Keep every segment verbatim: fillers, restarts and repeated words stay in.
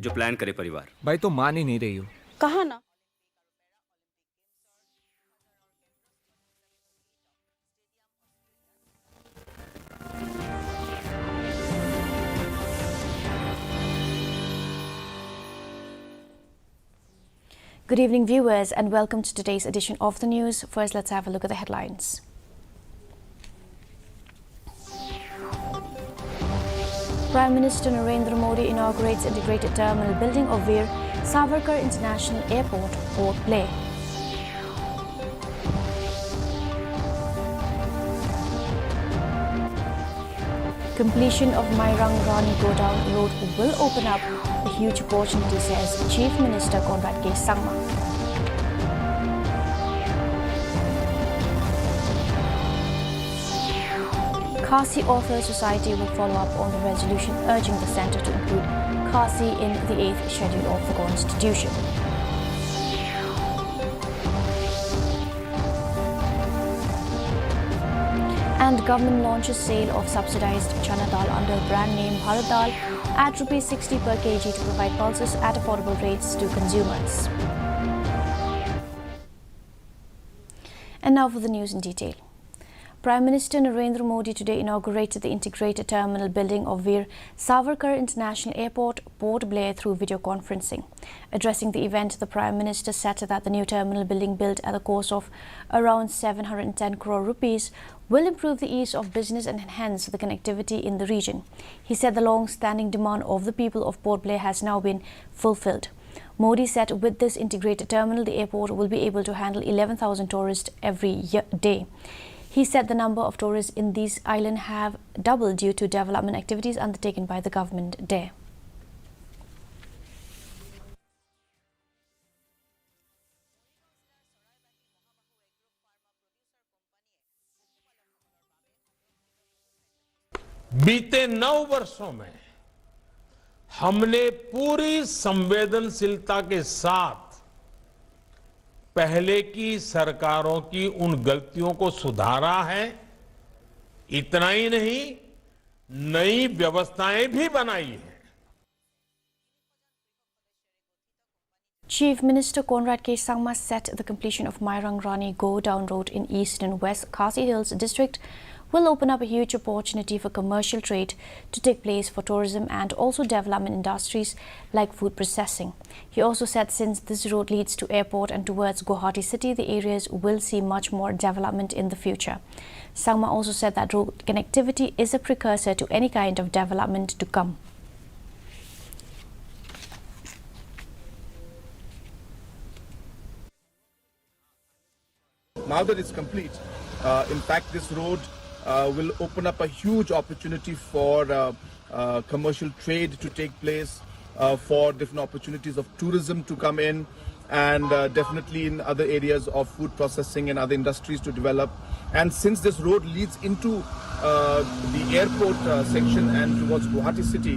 जो प्लान करे परिवार। भाई, तो मान ही नहीं रही हो। कहा ना। Good evening, viewers, and welcome to today's edition of the news. First, let's have a look at the headlines. Prime Minister Narendra Modi inaugurates integrated terminal building of Veer Savarkar International Airport, Port Blair. Completion of Mairang Rani Godown Road will open up a huge opportunity, says Chief Minister Conrad K Sangma. Khasi Authors Society will follow up on the resolution urging the centre to include Khasi in the eighth schedule of the constitution. And government launches sale of subsidised chana dal under brand name Bharat Dal at rupees sixty per kg to provide pulses at affordable rates to consumers. And now for the news in detail. Prime Minister Narendra Modi today inaugurated the integrated terminal building of Veer Savarkar International Airport, Port Blair, through video conferencing. Addressing the event, the Prime Minister said that the new terminal building, built at the cost of around seven hundred and ten crore rupees, will improve the ease of business and enhance the connectivity in the region. He said the long-standing demand of the people of Port Blair has now been fulfilled. Modi said with this integrated terminal, the airport will be able to handle eleven thousand tourists every year, day. He said the number of tourists in this island have doubled due to development activities undertaken by the government there. बीते नौ वर्षों में हमने पूरी संवेदनशीलता के साथ पहले की सरकारों की उन गलतियों को सुधारा है। इतना ही नहीं, नई व्यवस्थाएं भी बनाई हैं। Chief Minister Conrad K Sangma said the completion of Mairang Rani Godown Road in East and West Khasi Hills District will open up a huge opportunity for commercial trade to take place for tourism and also development industries like food processing. He also said since this road leads to airport and towards Guwahati city, the areas will see much more development in the future. Sangma also said that road connectivity is a precursor to any kind of development to come. Now that it's complete, uh, in fact, this road, uh, will open up a huge opportunity for, uh, uh, commercial trade to take place, uh, for different opportunities of tourism to come in, and, uh, definitely in other areas of food processing and other industries to develop. And since this road leads into, uh, the airport, uh, section and towards Guwahati city,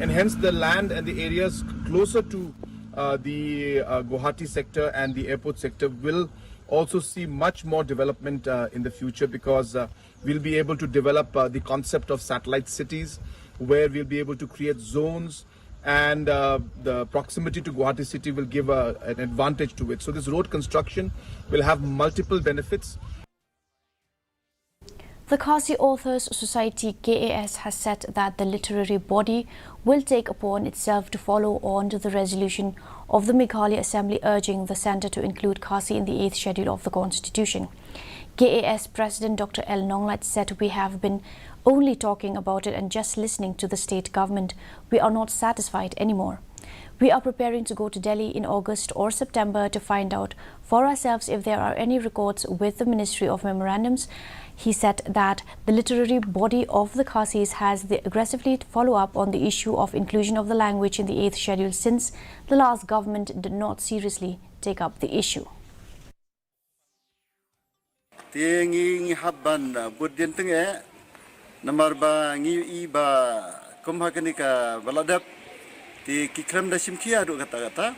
and hence the land and the areas closer to, uh, the, uh, Guwahati sector and the airport sector will also see much more development, uh, in the future, because, uh, we'll be able to develop, uh, the concept of satellite cities, where we'll be able to create zones, and, uh, the proximity to Guwahati city will give, uh, an advantage to it. So this road construction will have multiple benefits. The Khasi Authors Society, K A S, has said that the literary body will take upon itself to follow on to the resolution of the Meghalaya Assembly urging the centre to include Khasi in the eighth schedule of the constitution. K A S President Doctor L Nonglait said, "We have been only talking about it and just listening to the state government. We are not satisfied anymore. We are preparing to go to Delhi in August or September to find out for ourselves if there are any records with the Ministry of Memorandums." He said that the literary body of the Khasis has the aggressively follow up on the issue of inclusion of the language in the eighth schedule since the last government did not seriously take up the issue. Te ngi, ngi hap ban, uh, bud dien tyngeh, namar ba ngi ïohi ba kum ha kane kaba la dep, te ki khlem da shim khia haduh katta katta.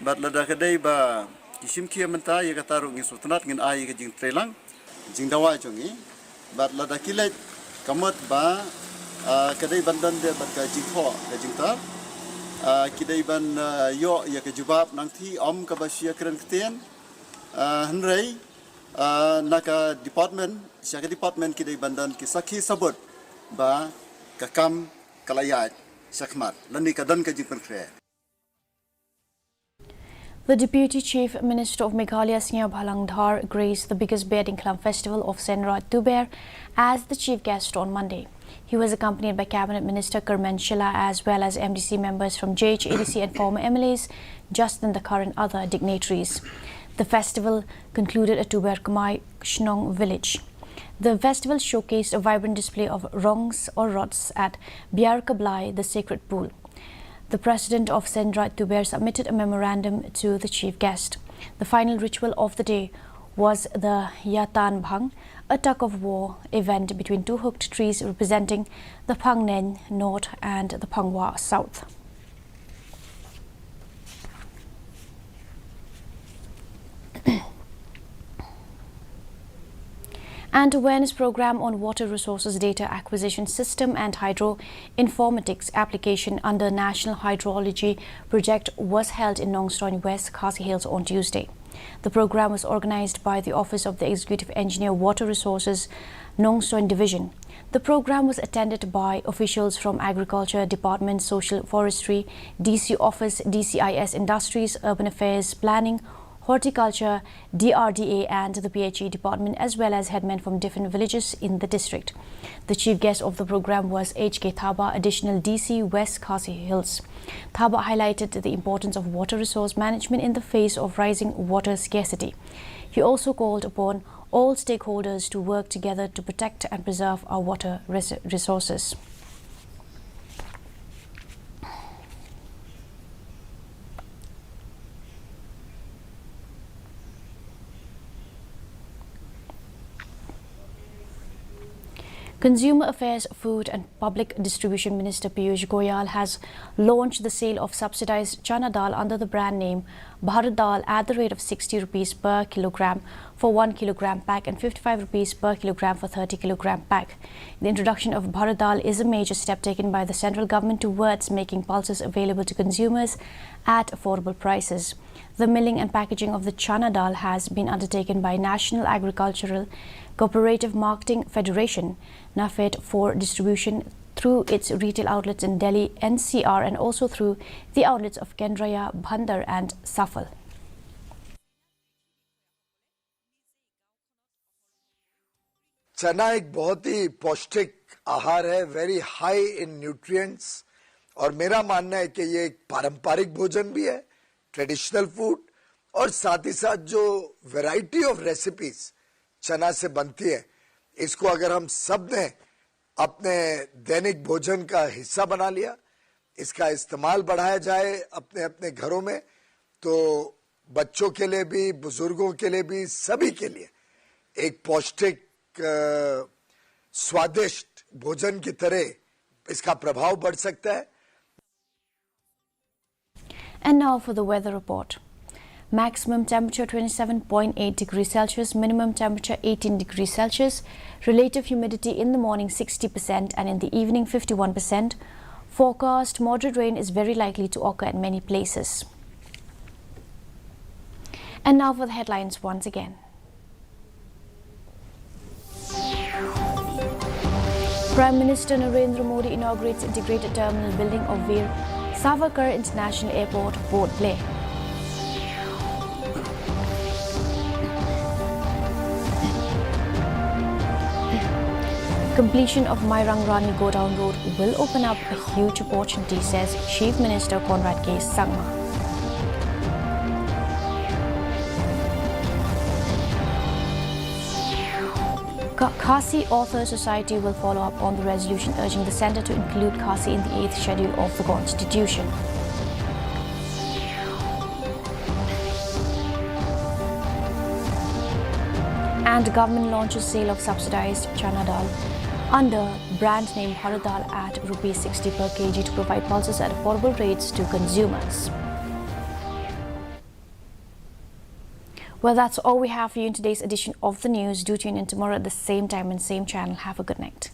Bad lada ka dei ba ki shim khia mynta, ïa kata ruh ngi sngewtynnat, ngin ai ka jingtreilang, jingdawa jong ngi. Bad lada ki leit, ka mut ba, ah, ka dei ban don de bad ka jingthoh, ka jingtar. Ah, ki dei ban, ah, ïoh ïa ka jubab nangta, ym kaba shu ïa kren ktien. Ah, hynrei, ah, na ka department, sha ka department ki dei ban don ki sakhi sabut ba ka kam ka la ïaid shakhmat lane ka don ka jingpynkhreh. The Deputy Chief Minister of Meghalaya, Sniawbhalang Dhar, graced the biggest Beyadinkhalam festival of Seinraij Tuber as the chief guest on Monday. He was accompanied by Cabinet Minister Kyrmen Shylla as well as M D C members from J H A D C and former M L As, Justin Dkhar and other dignitaries. The festival concluded at Tuber Kmai Shnong village. The festival showcased a vibrant display of rongs or rots at Biar Kablai, the sacred pool. The president of Seinraij Tuber submitted a memorandum to the chief guest. The final ritual of the day was the Yatan Bhang, a tug of war event between two hooked trees representing the Phang Neng North and the Phang Wah South. And awareness program on water resources data acquisition system and hydro informatics application under National Hydrology Project was held in Nongstoin, West Khasi Hills on Tuesday. The program was organized by the Office of the Executive Engineer, Water Resources, Nongstoin Division. The program was attended by officials from Agriculture Department, Social Forestry, D C Office, D C I S Industries, Urban Affairs, Planning, Horticulture, D R D A and the P H E department, as well as headmen from different villages in the district. The chief guest of the program was H K Thaba, Additional D C, West Khasi Hills. Thaba highlighted the importance of water resource management in the face of rising water scarcity. He also called upon all stakeholders to work together to protect and preserve our water res-, resources. Consumer Affairs, Food and Public Distribution Minister Piyush Goyal has launched the sale of subsidized chana dal under the brand name Bharat Dal at the rate of sixty rupees per kilogram for one kilogram pack and fifty-five rupees per kilogram for thirty kilogram pack. The introduction of Bharat Dal is a major step taken by the central government towards making pulses available to consumers at affordable prices. The milling and packaging of the chana dal has been undertaken by National Agricultural Cooperative Marketing Federation, NAFED, for distribution through its retail outlets in Delhi N C R and also through the outlets of Kendraya, Bhandar and Safal. चना एक बहुत ही पौष्टिक आहार है, very high in nutrients, और मेरा मानना है कि ये एक पारंपरिक भोजन भी है, ट्रेडिशनल फूड, और साथ ही साथ जो वैरायटी ऑफ रेसिपीज चना से बनती है, इसको अगर हम सब ने अपने दैनिक भोजन का हिस्सा बना लिया, इसका इस्तेमाल बढ़ाया जाए अपने अपने घरों में, तो बच्चों के लिए भी, बुजुर्गों के लिए भी, सभी के लिए एक पौष्टिक, अ, स्वादिष्ट भोजन की तरह इसका प्रभाव बढ़ सकता है। And now for the weather report. Maximum temperature twenty-seven point eight degrees Celsius, minimum temperature eighteen degrees Celsius, relative humidity in the morning sixty percent and in the evening fifty-one percent. Forecast moderate rain is very likely to occur at many places. And now for the headlines once again. Prime Minister Narendra Modi inaugurates integrated terminal building of Veer Savarkar International Airport, Port Blair. Completion of Mairang Rani Godown Road will open up a huge opportunity, says Chief Minister Conrad K Sangma. Khasi Authors Society will follow up on the resolution urging the centre to include Khasi in the eighth schedule of the constitution. And government launches sale of subsidised chana dal under brand name Bharat Dal at rupees sixty per kg to provide pulses at affordable rates to consumers. Well, that's all we have for you in today's edition of the news. Do tune in tomorrow at the same time and same channel. Have a good night.